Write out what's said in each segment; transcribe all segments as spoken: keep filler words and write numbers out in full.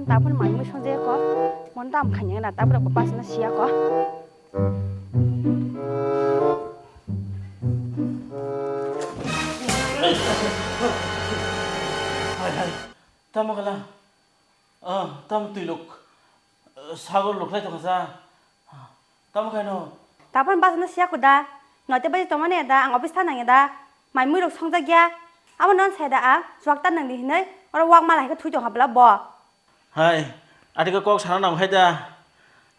Tabun mai mui song je ko. Mon dam khanya na tabra ba pas na sia ko. Hai, hai. Tamo kala? Ah, tamo twi luk. Sagor luklai tong sa. Tamo khaino? Tabon bachano siya kuda. Noite baji tongmani da, ang office thanang da. Mai mui rok songjak ya. Abo non sai da ang, chuak tan nang di hinoi. Oro wak mala hai khe thui tong habla bo. Hai, ati khe kok sana nang hai da.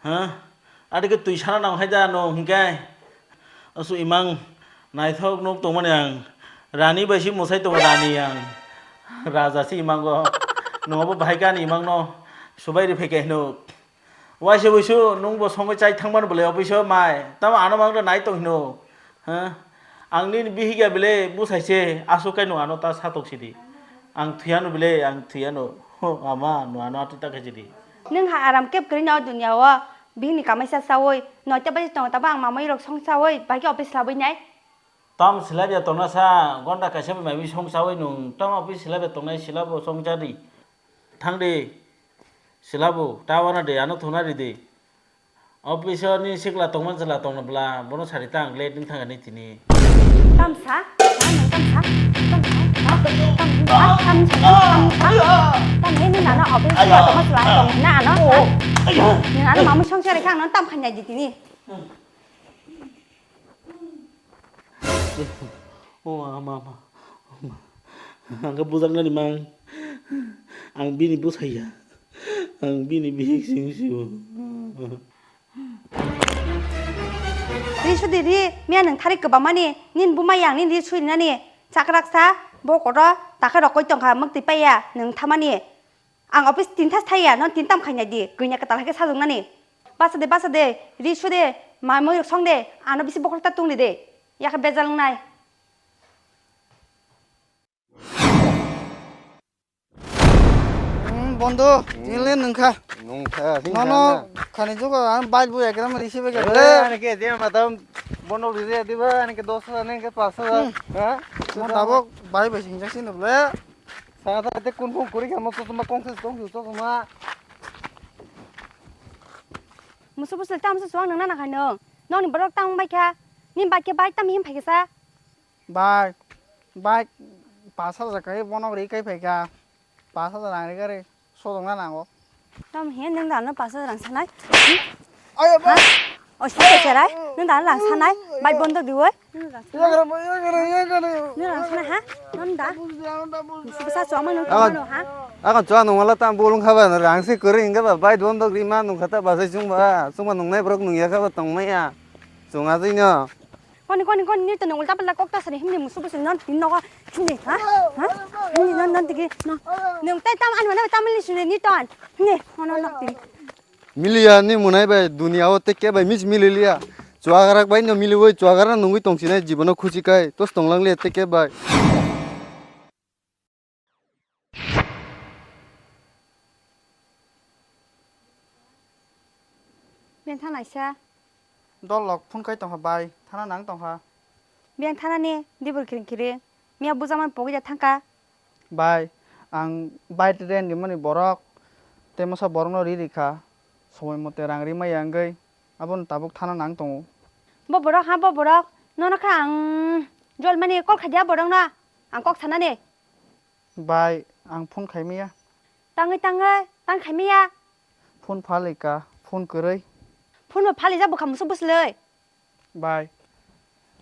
Ha? Ati khe twi sana nang hai da no hingkai. Asu imang naithok nok tongmani ang. Rani bai si musai tongo rani ang. Raja si imango. Nobo bahai gani imang no. Subai ri phai khe hinok. Waisa buisu nwng bo songwi chai thangmani bwlai office o mai. Tamo ano mang nai tong hino. Ha? Ang nini bihik ya bile bwsai se aswk kai nwng ano ta satok sidi. Ang thwiyano bile, ang thwiyano. Ho, ama, nwng ano atwi ta khai sidi. Nwng ha aram kep kwrwi no dunia o. Bihik ni kamai sa sawi. Noita bai tong tabo ang mamai rok song sawi. Bai khe office labwi nai. Tam silabya tongna sa, gonda kaisa bai mai song sawi nwng. Tam office silabya tongnai silabo song jadi. Thang di. Silabo, ta wana de, ano thuna ri di. Office o ni sikla tongma jela tongna bla, bono sari ta ang le ding thang ani tini. Tamsa, tamsa, tamsa, tamsa, tamsa, tamsa, tamsa, tamsa, tamsa, tamsa, nana office o tongma jela tong na ano, ha? Nana mamu song sari kang non tam khanya di tini. O ama, ama, ama. Ang khe bujaknani mang. Ang bini bwsai ya. Ang bini bihik sing sio. Ri sudi ri, miya nwng thari kwbangmani, nini buma yang nini ri surinani. Chakraksa, bo kotor, takhe rokoi tongkha, mwktwi paiya, nwng thamani. Ang office tinta thaiya, non tintam khainai di, gwinya kwtal hai khe sajwknani. Basa de, basa de, ri su de, mamui rok song de, ano bisi bokhorok ta tungli de. Yakhe bejal wngnai. Hmm, bondo, hmm. Tini le nungkha. Nungkha, nono nungkha. Khani jugo, ang bike bo ekram risi beke. Eh, ani ke dia matam bondo risi diba, ani ke dos hajar, ani ke pas hajar. Hmm. Ha? Mo tabok bike bai singjak sin le. Saka ta te kun kun kuri kamo to tuma kong ses kong to tuma. Musu busu tam su suang nang na khaino. Nong ni borok tang bai kha. Ni bai khe bai tam him phai khe sa. Bai. Bai. Pas hajar kai bono ri kai phai kha. Pas hajar ang ri gari. Sodong na nango. Tam he nang dano pas hajar rang sanai. Ayo, ha? O site serai, nang dano rang sanai, bai bondo diwoi. Nang rang sanai ha? Nang da? Bisa choma nang choma no ha? Akan chua nung wala tam bolong khaba no rang si kori inga ba bai bondo rima nung khata ba sai chungba, chungba nung nai borok nung ya khaba tong maya. Chunga jai no. Koni, koni, koni, nini to nung ulta palta kok ta sari himni musu busu non tin nogo himni, ha? Ha? Himni non, non tigi, non. Nung tai tam ani mana tam ni sune ni ton. Himni, ono nok tigi. Miliya ni munai bai dunia o teke bai mis mililiya. Chuagarak bai no miliwoi chuagarak nungwi tongsinai jibono khusi kai. Tos tonglang le teke bai. Beng thanaisa. Dol lok phone kai tongkha bai, thana nang tongkha. Beng thanani dibur kiring kiring. Miya bujaman pogwi da thangka. Bai, ang bai train rimani borok, tei masa borokno ri rikha. Somoi mote rang rimaya wngwi, abono tabuk thana nang tongo. Bo borok ha, bo borok. Nono kha ang jolmani call khaidi a borokno. Ang kok sanani. Bai, ang phone khaimaya. Tangwi tangwi, tang khaimaya. Phone phalika, phone kwrwi. Phone bo phalijak bwkha musuk bwswlwi. Bai,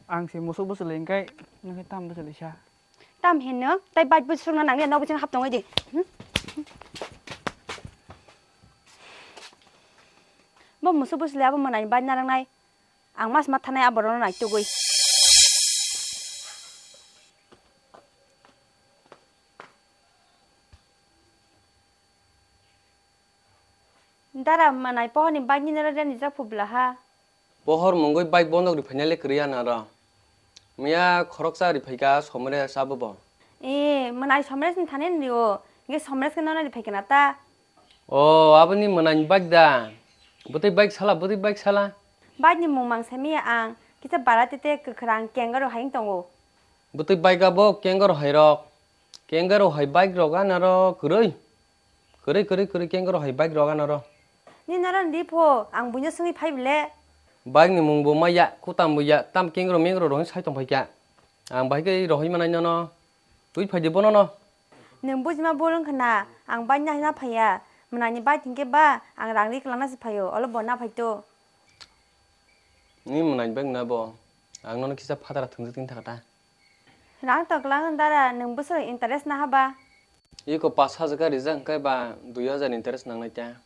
ang se musuk bwswlwi hwnkhe, nokhe tam bwswlwi sa. Tam hinno, tai bike bo sukna nangya, nok bisingo hap tongwi di. Hmm? Bo musuk bwswlwi abo mwnai bike narwknai. Ang mas ma thanai aborokno naitugwi. Dara mwnai pohorni bike nini rw rw nijak phu bwla ha. Pohor mungwi bike bondok ri phainai le kwrwi ya naro. Miya khoroksa ri phaika Somres abo bo. E, mwnai Somres ni thani ni o. Nge Somres ke nono ri phaikana ta. O, aboni mwnai ni bike da. Bwtwi bike sala, bwtwi bike sala. Bike ni mung mang semi ang. Kisa bara tete kwkhwrang kangaroo hai wng tongo. Bwtwi bike abo kangaroo hai rok. Kangaroo hai bike rok anaro kwrwi. Kwrwi, kwrwi, kwrwi, kengoro hai bike rok ano ro. Ni noro ni pho, ang buino swngwi phai bile. Bike ni mung bo maya, kutam bo ya, tam kengoro mengoro rok sai tong phai kha. Ang bahai khe rohoi manai nono. Twi phai di bono no. Nwng bujima bul wng khna, ang bike nahina phaiya. Mwnani bike hinkhe ba, ang rang ri kwlangna se phaio, olo bo na phai to. Ni mwnani bike na bo, ang nono kisa phatara thwngjak tini thaka ta. Rang to kwlangno dara, nwng bwswk interest naha ba? Iko pash hajar khe rijak hwnkhe ba dui hajar interest nangnai ta.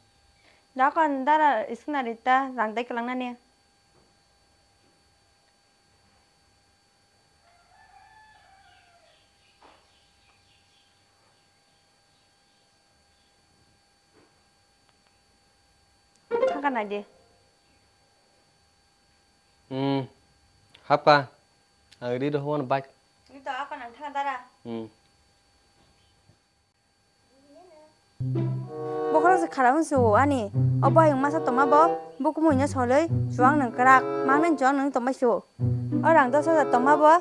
Dakon dara skna rita rang dai kwlangnani. Thangka naidi. Hmm. Hapka. Ang ri rohor bike. Ni to ako nang thangka dara. Hmm. Bokhorok se khara hwn su ani. O boyang masa tongma bo bukumui no soloi chuang nang krak mang nang chuang nang tongma su. O rang dos hajar tongma bo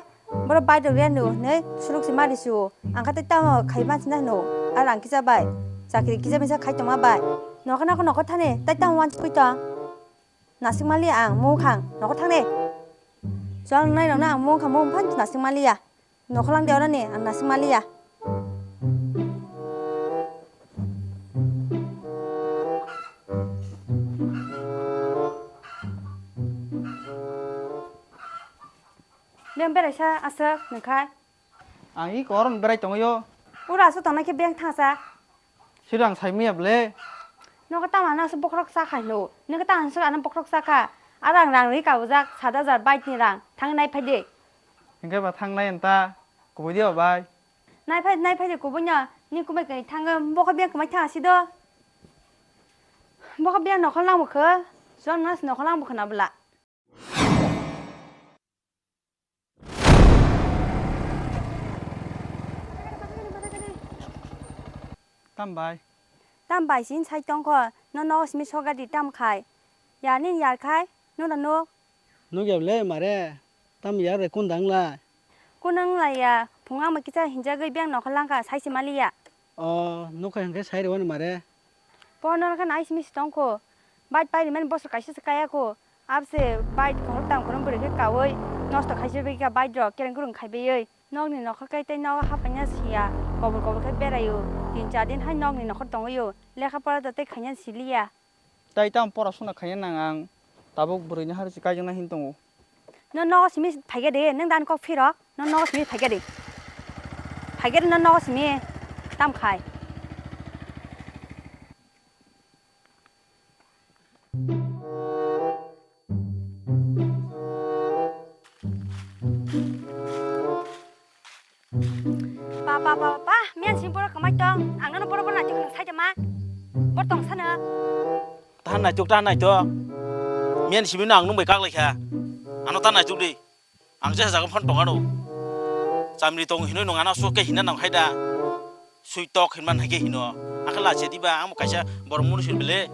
boro bike rok riya nu hinui suluk se mari su. Ang kha tei tamo khai mansi na hwno. A rang kisa bai. Chakri kisa misa khai tongma bai. Nokha nokha nokha thani tei tamo wansukui tong. Nasik maliya ang mukhang nokha thang de. Chuang nai rok na ang mukhang mukha phan nasik maliya. Nokholang de oroni ang nasing maliya. Beng berai sa aswk nungkhai. Ang i koron berai tongwi o. Ura aswk tongnai khe beng thangsa. Sirang saimaya ble. Nogo tamo ano aswk bokhorok cha khai no. Nogo tamo aswk ano bokhorok cha kha. Aro ang rang rwi kabujak sat hajar bike ni rang. Thang nai phai di. Hinkhe ba thang nai anta. Kubui di o bai. Nai phai, nai phai di kubui no. Ni kumai kai thang bokho beng kumai thang si do. Bokho beng nokhol nang bukho. Chuang nas nokhol nang bukho na bwla. Tam bai. Tam bai sin sai tongkho, no nogo simi sogadi tam khai. Yar nin yar khai, no da no. Nuk yab le mare, tam yar re kun dang lai. Kun ang lai ya, phung ang ma kicha hinjagwi beng nokha langkha, sai se mali ya. O, nokha hingke sai rwani mare. Pono khe nai simi si tongkho. Bike pai rimani bosor kaisa se kaya kho. Abse bike khorok tang khorok bwrwi khe kaui nosto khaisirwi kha bike rok kereng kurung khaibai oi. Nokni nokhor kai tei nogo hapaina siya. Kobor kobor khe beraio. Tin char din hai nokni nokhor tongwio. Lekha pora da tei khaina siliya. Tai tamo pora suna khaina nang ang. Tabuk bwrwini harwi se kaijakna hin tongo. No nogo simi phaikhe de, nwng dan kok phirok, no nogo simi phaikhe de. Phaikhe de no nogo simi tam khai. Pa, pa, pa, pa, pa, miyan simi borok kwmai tong. Ang nono borok borok naituk nang sai tongma. Bor tong sano. Tahan naituk, tahan naituk. Miyan simi no ang nung bai kak lai kha. Ano tahan naituk di. Ang je jaga phone tong ano. Chamri tong hinoi nung ano aswk khe hina nang hai da. Sui tok hinman hai khe hino. Akhe lachi diba ang bo kaisa borok munu sil bele.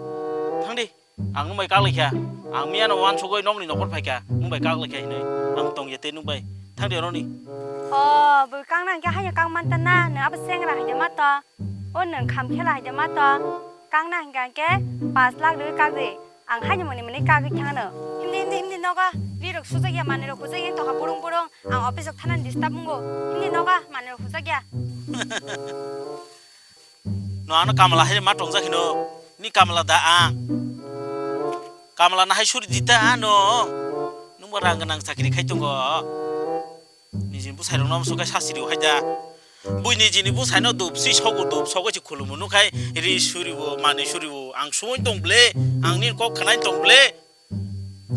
Thang di. Ang nwng bai kak lai kha. Ang miya no wansugwi nokni nokhor phai kha. Nwng bai kak lai kha hinwi. Ang tong ya tei nwng bai. Thang di oroni. O, bo kang nang khe haino kang man ta na, nwng abo sengra hai de ma to. O nwng kham khela hai de ma to. Kang nang khe paanch lakh rwi kak di. Ang haino mani mani kagwi thang no. Himdi himdi himdi nogo. Ri rok sujak ya manwi rok hujak ya tongkha burung burung. Ang office rok thanani disturb wngo. Himdi nogo manwi rok hujak ya. No ano kamla hai ma tongjak hino. Ni kamla da ang. Kamla na hai suri di ta ano. Nungbo rang gwnang chakri khai tongo. Nijini bwsai rok no sukai sasiri hai da. Bui nijini bwsai no dup si sogo dup sogo si khulumu nukhai ri suribo mani suribo ang sumui tong ble ang ni kok khanai tong ble.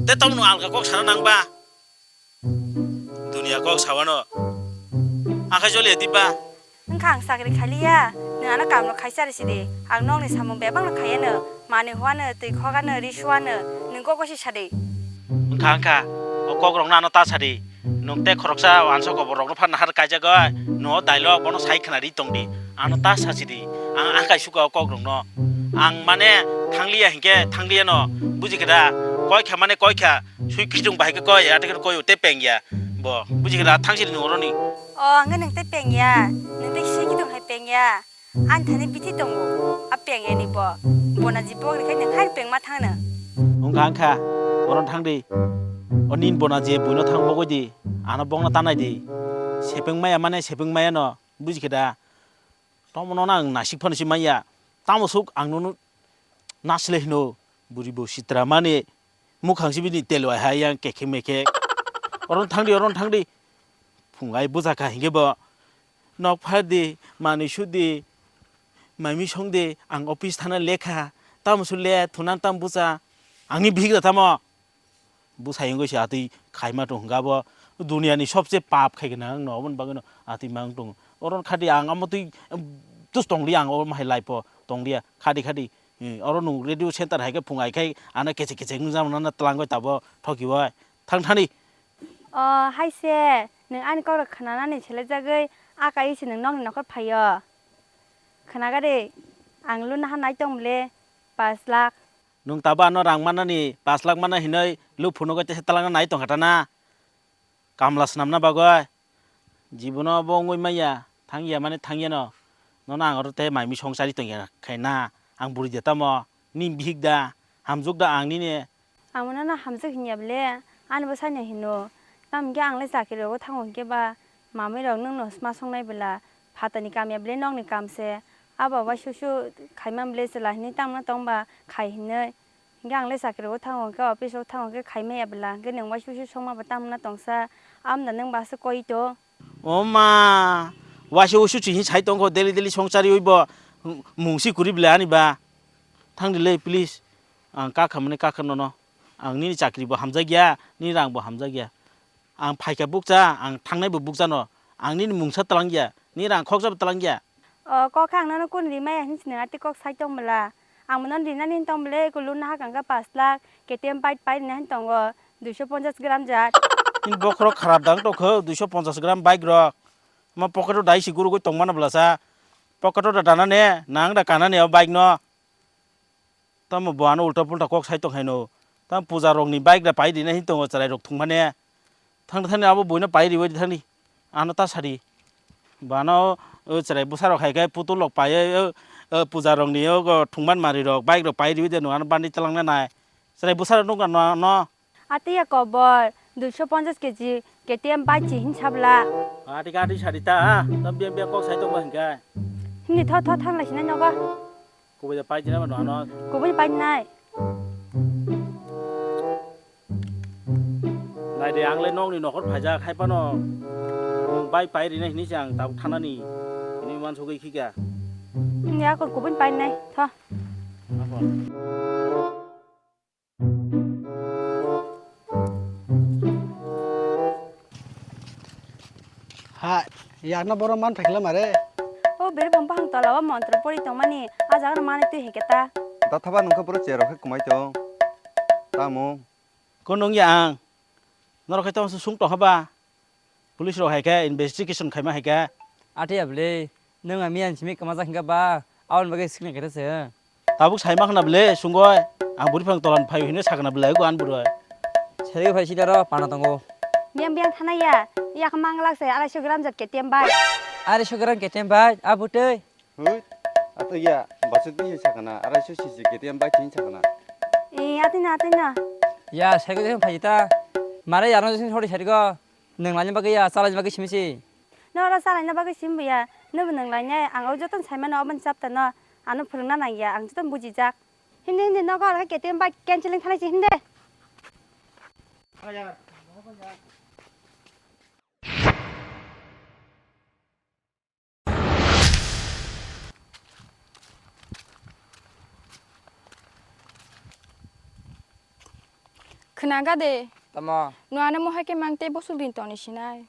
Te tamo no alga kok sana nang ba. Dunia kok sawano. Akhai joli diba. Wngkha ang chakri khailiya, nwng ano kamrok khaisa risi di. Ang nokni samung bebakno khaiya no, manwi huano, twi khokano, ri suano, nwng kok gosi sadi. Wngkha wngkha, o kokrokno ano ta sadi. Nwng tei khoroksa wansa koborrokno phan nahar kaijagoi, no dialogue bono sai khna ri tongdi. Ano ta sachidi. Ang akai suka o kokrokno. Ang mane thangliya hinkhe thangliya no. Bujikha da? Koikha mane koikha. Sui khitung bahai khe koi, ate khe koi o tei pengya. Bo, buji khe da thang siri nung oroni. O, hwnkhe nwng tei pengya. Nwng tei sui khitung hai pengya. Ani thani bithi tongo, a peng yani bo. Bona ji pok rikhe nang hai peng ma thang nang. Wngkha, wngkha, oron thang di. O nin bona je buino thang bogoi di. Ano bokno tanai di. Sepeng maya mane sepeng maya no, buji khe da. Tomo no ang nasik phano si maya. Tamo suk ang nono nasle hino. Buri bo sitra mani. Mukhang si bini telwai hai yang kekhe mekhe. Oron thang di, oron thang di. Phungai buja kha hinge bo. Nok phar di, manui su di. Maimi song di, ang office thana lekha. Tamo su le, thunan tam buja. Angni bihik da tamo. Bwsai wngwi se atwi khaima tong hwnka bo duniani sobse pap khai gwnang no, oboni bagwino atwi mang tong. Oro khadi ang amo twi tus tong liya, ang omo hai life o tong liya, khadi khadi. Hmm, oro nwng radio center hai khe phung ai khai ano kechek kechek wngya mano twlang bai tabo thoki bai thang thani. O hai se, nwng ani kok rok khna nani selai jagwi a kai se nwng nokni nokhor phai o. Khna gari, ang luna ha nai tong bole, pash lakh. Nwng tabo ano rang manani pash lakh mana hinwi luk phunugwi teisa twlangna nai tongkha ta na? Kamla swnamna bagwi? Jibono bo wngwi manya, thangya mani thangyano. Nono ang oro tei mai mi song chari tongya khai na? Ang bwrwi da tamo? Nini bihik da? Hamjwk da ang nini? Amo nono hamjwk hinya bole, ani bwsai no hino. Tamo hwnkhe ang le chakri rogo thango hwnkhe ba, mamui rok nwng no sma songnai bwla, phatani kam ya bole nokni kam se. Abo waisusu khaimani bole chwla hinwi tamo tong ba khai hinwi. Hwnkhe ang le chakri o thango hwnkhe office o thango hwnkhe khai maya bwla hwnkhe nwng waisusu songma bo tamo tongsa. Amda nwng ba se koi to. O ma, waisusu chini sai tongkho daily daily songchari oi bo mungsi kuri bwla ani ba. Thang di le please. Ang kakha mani kakha nono. Ang nini chakri bo hamjakya, nini rang bo hamjakya. Ang phaikha bukcha, ang thangnai bo bukcha no. Ang nini mungsa twlangya, nini rang khoksa bo twlangya. O kok kha ang nono kun rimaya hinwi sinina tei kok sai tong bwla. Ang bono rinani hin tong bwle, eko luna hakang kha pash lakh, K T M bike pai rina hin tongo, duiso ponchas gram jat. Nini bokhorok kharap dang tokho, duiso ponchas gram bike rok. Omo pocket o dai si gurugwi tongmano bwlasa. Pocket o da dana ne, nang da kana ne o bike no. Tamo bo ano ulta pulta kok sai tong hai no. Tamo puja rok ni bike da pai rina hin tongo chwrai rok thung mane. Thang thani abo boino pai riwi thani. Ano ta sari. Bano o chwrai bwsa rok hai khe putul rok pai o, o, o puja rok ni o go thung man mari rok bike rok pai riwi de no ano bandi talang na nai. Chwrai bwsa rok nukha no, no. Atiya kobor, duiso ponchas keji K T M bike chi hin sabla. Ati ka ati sari ta, ha? Tam biang biang kok sai tong ba hingka. Hini tho tho thang lai sinai nogo. Kubui da pai jina ba no ano. Kubui pai nai. Nai de ang le nokni nokhor phaijak hai pano. Nwng bike pai rina hini se ang tabuk thanani. Hini man sogwi khika. Hini akor kubui pai nai. Tho. Akor. Ha, yakno borok man phaikla mare. O bere bong bahang tola o montro pori tongmani, a jaga no mani twi heke ta. Da thaba nungkha borok cherok khe kumai tong. Tamo. Ko nung ya ang. Norok khe tong sung tong haba. Police rok hai khe investigation khaima hai khe. Ate ya bwle, nwng a miyan simi kwmajak hingka ba, aboni bagwi sikna khe se. Tabuk sai ma khna bwle, sungoi, ang buri phang tolan phai hino sakna bwle, ko an bwrwi. Sai phai sida ro, pana tongo. Miyang biyang thana ya, ya khe manglak se, arai so gram jat K T M bai. Arai so gram K T M bai, a bwtwi. Hui, ato ya, basu twi sakana, arai so C C K T M bai twi sakana. E, atwino, atwino. Ya, sai ko phai ta. Mare ya no sin hori sai ko. Nwng laina bagwi ya, chalaina bagwi simi se. Noro chalaina bagwi simi ya, nwbo nwng lainai, ang o jotono saimano, aboni chapta no, ano phwrwngna nang ya, ang jotono bujijak. Hindi, hindi, nogo, K T M bai canceling thanai se, hindi. Khwnaga de. Tamo? Nwng ano mohai khe mang tei bosok din toni sinai.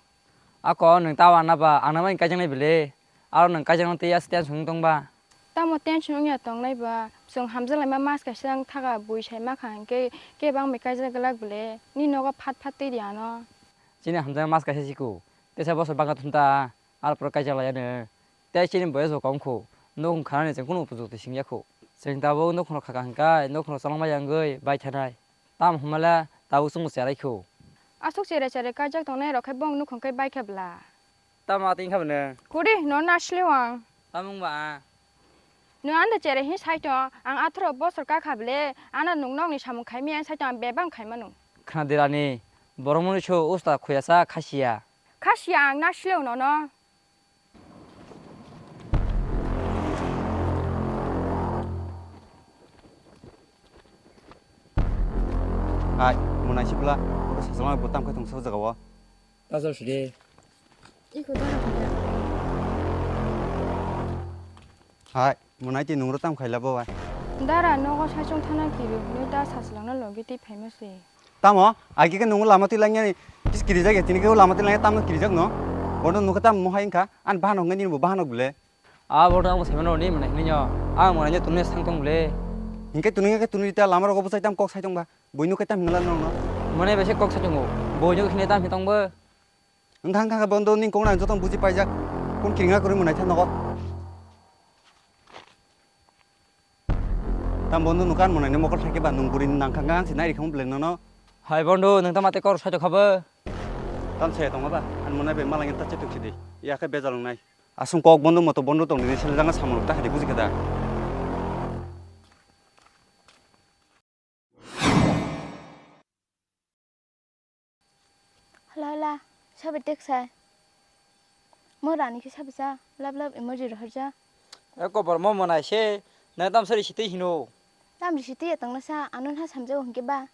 Ako nwng ta wana ba, ang nang mai kaijaknai bele. Aro nwng kaijakno tei yas tension wng tong ba. Tamo tension wngya tongnai ba? Chwng hamjak laima mas kaisa wng thaga bui sai ma kha hwnkhe kebang bai kaijak glak bele. Ni nogo phat phat twi di ano. Chini hamjak mas kaisa siko. Tesa bosor bangkha thum ta. Aro pore kaijak lai ano. Tei chini boyes bo kom kho. Nukhung khanani chwng kunu upojukti singya kho. Chwng tabuk nukhungrok khaka hwnkhe nukhungrok chalangma yangwi bai thanai. Tamo hwnmale tabuk chwngbo cherai kho. Aswk cherai cherai kaijak tongnai rok khe bong nukhung khe bai khe bla. Tamo atwng kha bwno? Kuri, no nasle wang. Tamo wngba a? Nwng ano cherai hin sai tong, ang atharo bosor kakha bele, ano nwng nokni samung khaimaya sai tong, ang bebak khaimano. Khna dirani, borok mwnwi so usta khuyasa khasiya. Khasiya ang na sileo nono. Hai, mwnai sibla, oro sajlangma bo tam khe tongsa o jaga o. Tajol sidi. Iko dara kaya. Hai, mwnai ti nungro tam khaila bo bai. Dara nogo saichung thana kiri, nui da sajlangno logi tei phaima se. Tamo, agi ke nungo lama twi langya ni, kis kiri jagya, tini ke lama twi langya tamno kiri jagno. Bono nukha tam mohai wngkha, an bahanok wngkha nini bo bahanok bole. A bono ang bo saimano ni mwnai hinwi nyo. Ang mwnai nyo tunui sang tong bole. Hinkhe tunui khe tunui ta lama rogo bwsai tam kok sai tong ba. Buino khe tam hinala nongno. Mwnai bai se kok sai tongo. Buino khe tam hi tong bo. Wngkha wngkha bondo ning kok nang joto buji paijak. Kun kiringa kwrwi mwnai tha nogo. Tam bondo nukha an mwnai ni mokol thai khe ba nung buri nang kha ang se nai rikha bole nono. Hai bondo nung tam ate kor sai tong kha bo. Tam se tong ba an mwnai bai malangin ta chetuk sidi. Ya khe bejal wngnai. Aswng kok bondo moto bondo tong nini sele janga samung ta hadi buji khe da. Hala hala, sabai teksai. Mo rani khe sabai cha, lab lab emoji rohorja. E kobor mo mwnai se, na tam sari sitwi hino. Tam ri sitwi ya tongna sa, ano na samjago hinkhe ba.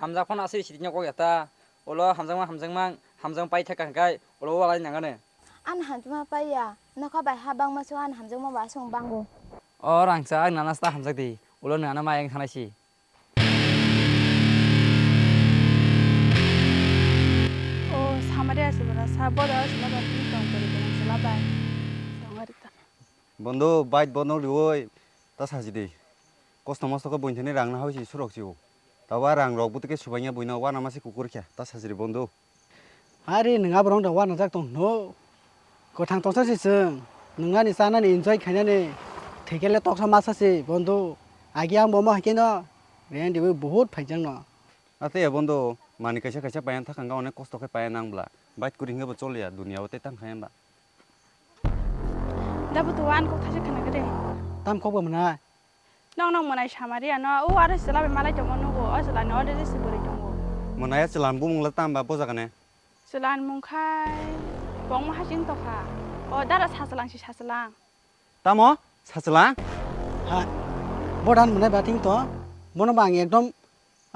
Hamjak phano asiri sitwi nyok ya ta. Ulo hamjakma hamjakma, hamjakma pai thaka hwnkhe, ulo walai nangani. Ano hamjakma pai ya, nokha bai ha bangma so ano hamjakma ba aswng bango. O rangchak, nana sa hamjak di, ulo nana ma yang thanai si. O, samari asi bara, sa boda asi na ba, tini tong kori kena sila bai. Tong ari ta. Bondo, bike bono rioi, ta saji di. Kosto mosto khe boin thani rang na hoi si surok si o. Tabo a rang rok buti khe subai ya boino wana masi kukur khe, ta saji di bondo. Hari nwng aborok da wanajak tong hino. Kwthang tongsa se chwng. Nwngnani chanani enjoy khainani thwikhe le toksa masa se bondo. Agi ang bomo haikhe no rent diwi buhut phaijak no. Ate ya bondo, mani kaisa kaisa payan thakang ga onek kosto khe payan ang bla. Bike kuri hinga bo choliya dunia o te tang khayan ba. Dabu tu wan kok thaisa khana gede. Tam kok bo mwnai. Nong nong mwnai samari ano, o aro chwla bai malai tongo nugo, o chwla ni order se bwrwi tongo. Mwnai chwla ni bumung le tam ba bo jaga ne? Chwla ni mung khai bongma haching tokha. O dara sachwlang si sachwlang. Tamo? Sachwlang? Ha. Bo dan mwnai ba ting to. Bono ba ang ekdom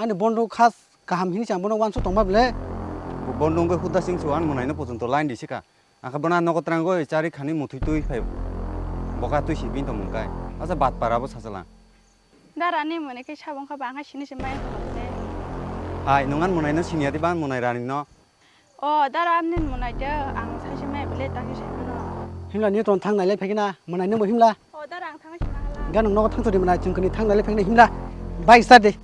Ani bondo khas kaham hini se ang bono uansuk tongma ble. Bo bondo wngwi huda sing se ani mwnaino pojonto line di sika. Ang khe bono nogo twrangwi chari khani muthwi twi phai. Boka twi si bini tongmung kai. Asa bat para bo sachalang. Dara ni mwnai khe sabo wngkha ba ang khe sini se mai tongma ble. Hai, nwng ani mwnaino siniya di ba ani mwnai rani no. O, dara, amni mwnai de, ang saisi mai bele, taki sai mano. Himla ni ton thang nailai phai na, mwnai nungbo himla. O, dara, ang thang si mangala. Ga nung nogo thang sori mwnai, chwng kani thang nailai phai na himla. Bai sa de.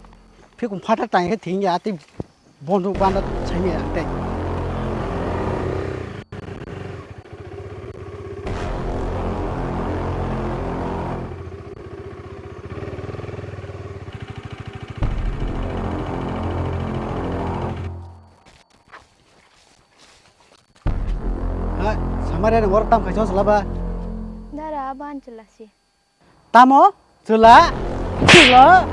Phikum phatar tang khe thing ya, tei bondo banda sai me ang tei. Ha, Samaria ni borok tam khaisa chwla ba? Dara, abo ani chwla se. Tamo? Chwla? Chwla?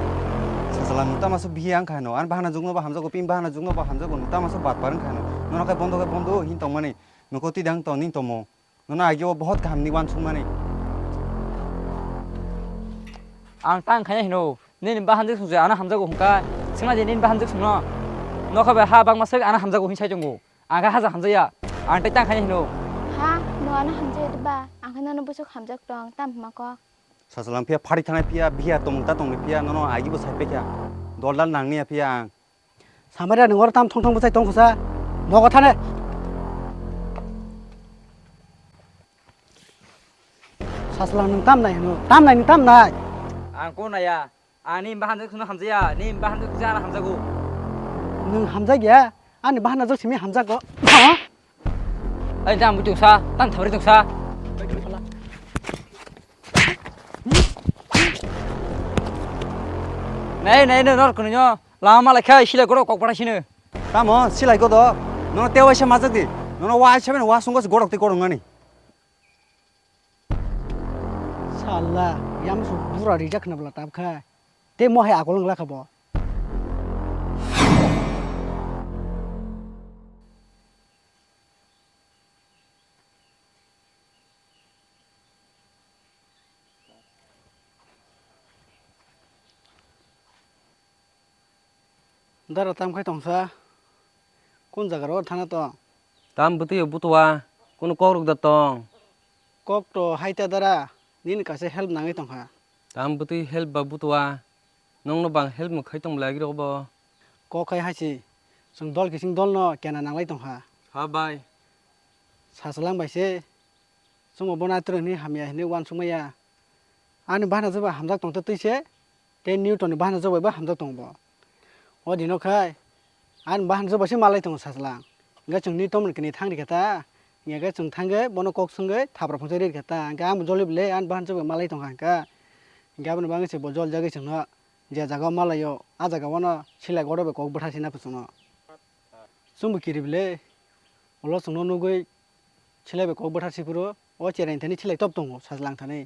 Sachwla nwng tamo aswk bihi ang kha hino? Ani bahana jukno bo hamjago, pin bahana jukno bo hamjago, nwng tamo aswk batpar wng kha hino? Nono khe bondo khe bondo hin tongmani, nokho twi dang tong ning tomo. Nono agi o bohot kaham ni uansukmani. Ang tang khaina hino, nini bahanjwk sungse ano hamjago hwnka, swngna di nini bahanjwk sungno. Nokha bai ha bangma swk ano hamjago hin sai tongo. Ang khe haja hamjaya, ang tei tang khaina hino. Ha, no ano hamjaya diba? Ang khe nono bwswk hamjak tong, tam hwnma kok. Sachwlang phiya phari thanai phiya, bihiya tongmung ta tongni phiya, nono agi bo sai phekha. Dol dal nangni ya phiya ang. Samaria nwng oro tam thong thong bwchai tong khusa. Nogo thane. Sachwlang nwng tam nai hino, tam nai nwng tam nai. Ang ko naya, ani bahan jok sino hamjaya, ni bahan jok jana hamjago. Nwng hamjagya, ani bahan jok simi hamjago. Ha? Ai, tam bui tongsa, tam thabri tongsa. Nei, nei, nei, nor kuno nyo. Lama malai khai, silai gorok kok pata sino. Tamo, silai godo. Nono tewaisa majak di. Nono waisa beno wa sungo gorok tei gorok ngani. Salla, Yamsuk bura rijak khna bwla tab kha. Tei mo hai akol wng lakha bo. Dara tam khai tongsa. Kun jaga ro thana tong? Tam bwtwi butua. Kunu kok rwk da tong? Kok to hai ta dara. Nini kaisa help nangwi tongkha. Tam bwtwi help ba butua. Nongno bang help mwkhai tong bwlai agirok bo. Kok khai haisi. Chwng dol kising dol no kena nanglai tongkha. Ha bai. Sachwlang bai se. Chwngbo bono aitwrwng hinwi hamya hinwi uansukmaya. Ani bahana jeba hamjak tongtwi twi se. Tei Newton ni bahana jeba bai bo hamjak tongo bo. O dino khai ani bahana jeba se malai tongo sachwlang. Hingke chwng ni tomon kini thang rikha ta. Hingke chwng thangke bono kok swngke thapra phungsa ri rikha ta. Hingke ang bo joli bwle ani bahana jeba malai tongkha hingka. Hingke aboni bagwi se bo jol jagwi chwngno je jaga o malaio, a jaga o no silai godo bai kok bwtha sina phuchwngno. Chwngbo kiri bwle. Ulo chwngno nugwi silai bai kok bwtha si phuru o cherai thani silai top tongo sachwlang thani.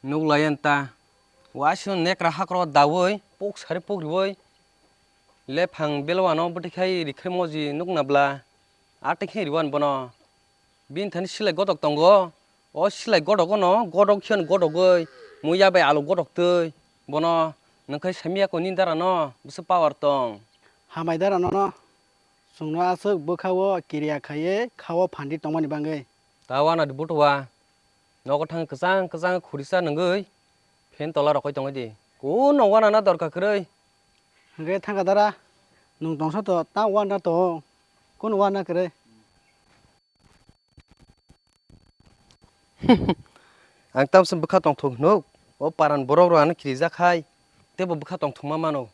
Nuk lai yan ta. Waisino nekra hakro daui, pok sari pok riui. Lephang belwano bwtwi khai rikhai moji nukna bla. Atwi khe riwan bono. Bini thani silai godok tongo. O silai godok no, godok khiyan godogoi. Muya bai alu godok twi. Bono nungkhai samiya ko ni dara no, bwswk power tong. Hamai dara no no. Chwngno aswk bwkha o kiriya khaiwi kha o phan di tongmani bagwi. Ta wana di butua. Nogo thang kwchang kwchang khurisa nungwi phen tola rokoi tongwi di. Kuno wana na dorkar kwrwi. Hwnkhe thangkha dara, nwng tongsa to ta wana to, kuno wana kwrwi. Ang tamsa bwkha tongthok hwnuk, o paran borok rok ano kirijak hai, teibo bwkha tongthokma mano.